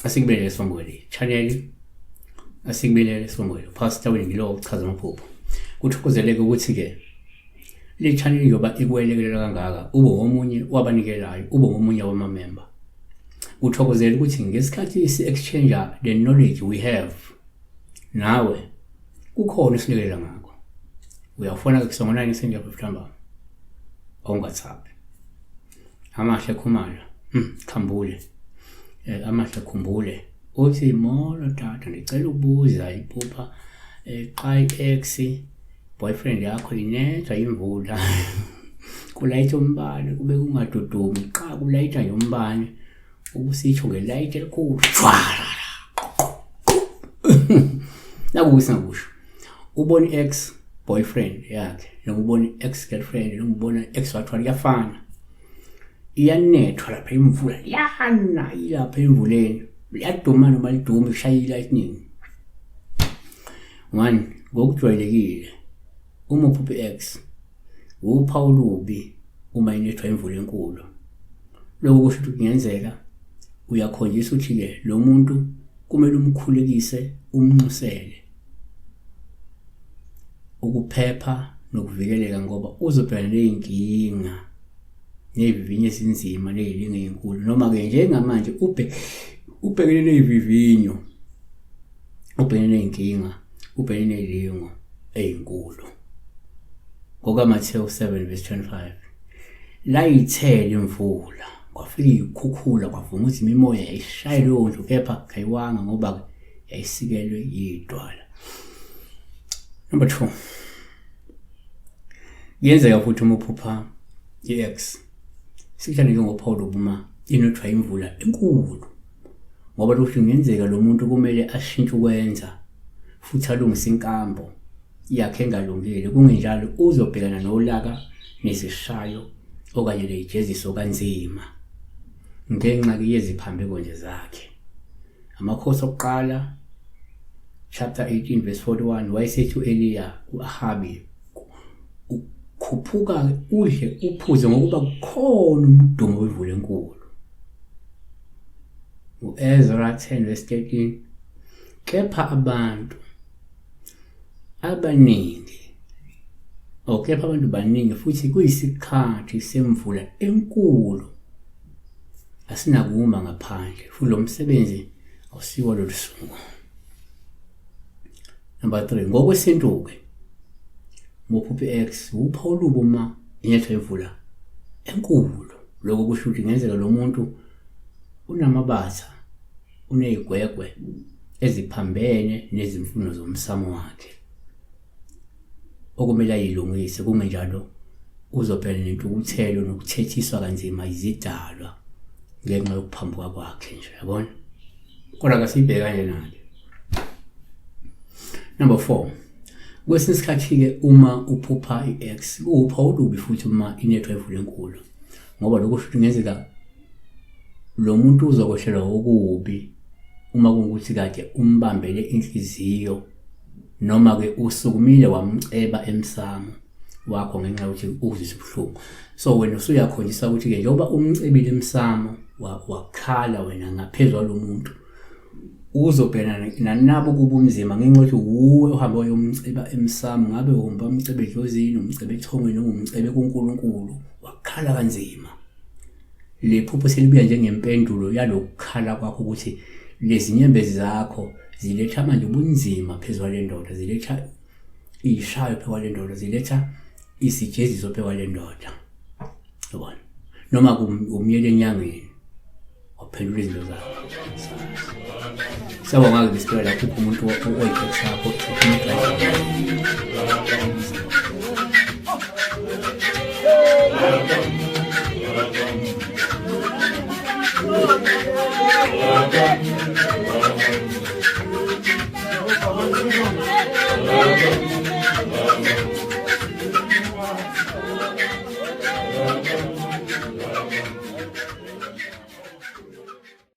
Asikubelele sibongele channel, asikubelele sibongele Pastor Wengilo uchaza amaphupho. Kuthokozeleke ukuthi ke le channel njengoba ikwelekelela kangaka, ube ngomunye wabanikelayo, ube ngomunye wamamemba. Kuthokozela ukuthi ngesikhathi si-exchange the knowledge we have nawe, kukhona esilekelela ngakho. Uyafona ke kusongo 9 ekuseni ntambama, awungathaphi. Amahle Khumalo, Khambule, Amahle Khumbule uthi, molo tata, ndicela ukubuza iphupha xa i-ex boyfriend yakho inethwa imvula, kulayitha umbane, kube kungadudumi, qha kulayitha nje umbane, ubusitsho ngelayiti elikhulu shwarara. Naku singakusho, ubona i-ex boyfriend yakhe noma ubona i-ex girlfriend noma ubona ex wathwala, kuyafana, iyanethwa lapha imvula, yana ilapha emvuleni, liyaduma noma liduma, kushaya i-lightning. One, ngokujwayelekile uma uphupha i-ex, uphawu olubi uma inethwa imvula enkulu. Lokho kusho ukuthi kungenzeka uyakhonjiswa ukuthi-ke lo muntu kumele umkhulekise, umnxusele ukuphepha nokuvikeleka, ngoba uzobhekana ney'nkinga ney'vivinyo ezinzima ney'lingo ey'nkulu, noma-ke njengamanje ubhekene ney'vivinyo, ubhekene ney'nkinga, ubhekene ney'lingo ey'nkulu. NgokaMathewu 7 verse 25, layithela imvula, kwafika iy'khukhula, kwavuma ukuthi imimoya yayishaya leyo ndlu, kepha kayiwanga, ngoba yayisikelwe yidwala. Number 2, kuyenzeka futhi uma uphupha i-ex, sikuhlale njengophawu lokuma inethwa imvula enkulu, ngoba lokhu kungenzeka lo muntu kumele ashintshe ukwenza futhi alungise inkambo yakhe engalungile, kungenjalo uzobhekana nolaka nezishayo okanye nezijeziso kanzima ngenxa yeziphambeko nje zakhe. Amakhosi okuqala chapter 18 verse 41, wayesethi uEliya kuAhabi, khuphuka udle uphuze, ngokuba kukhona umdumo wemvula enkulu. UEzra 10 verse 13, kepha abantu abaningi, kepha abantu baningi futhi kuyisikhathi semvula enkulu, asinakuma ngaphandle, futhi lo msebenzi awusiwo lolu suku. Number 3, ngokwesintu-ke ngophupha i-ex, uphawu olubi uma inethwa imvula enkulu. Lokho kusho ukuthi kungenzeka lo muntu unamabatha, uney'gwegwe eziphambene nezimfuno zomsamo wakhe okumele ayilungise, kungenjalo uzobhekana nentukuthelo nokuthethiswa kanzima izidalwa ngenxa yokuphambuka kwakhe nje, yabona. Kodwa kasiyibheke kanjena-ke. Number 4, kwesinye isikhathi-ke uma uphupha i-ex, kuwuphawu olubi futhi uma inethwa imvula enkulu, ngoba lokho kusho ukuthi kungenzeka lo muntu uzokwehlelwa okubi uma kungukuthi kade umbambele inhliziyo, noma-ke usukumile wamceba emsamo wakho ngenxa yokuthi ukuzwisa ubuhlungu. So wena usuyakhonjiswa ukuthi-ke njengoba umcebile emsamo, wakhala wena ngaphezu kwalo muntu, uzobhekana nanabo kubunzima ngenxa yokuthi wuwe uhambe wayomceba emsamo, ngabe uhamba umcebe edlozini, umcebe ethongweni, noma umcebe kuNkulunkulu, wakhala kanzima. Le phupho selibuya njengempendulo yalokukhala kwakho, ukuthi lezi nyembezi zakho ziletha manje ubunzima phezu kwale ndoda, ziletha ishayo phezu kwale ndoda, ziletha isijeziso phezu kwale ndoda, yabona. Noma umyele enyangeni waphendula izinto zakho. Siyabonga-ke lesitory lapho umuntu oyi-ex yakho. Welcome.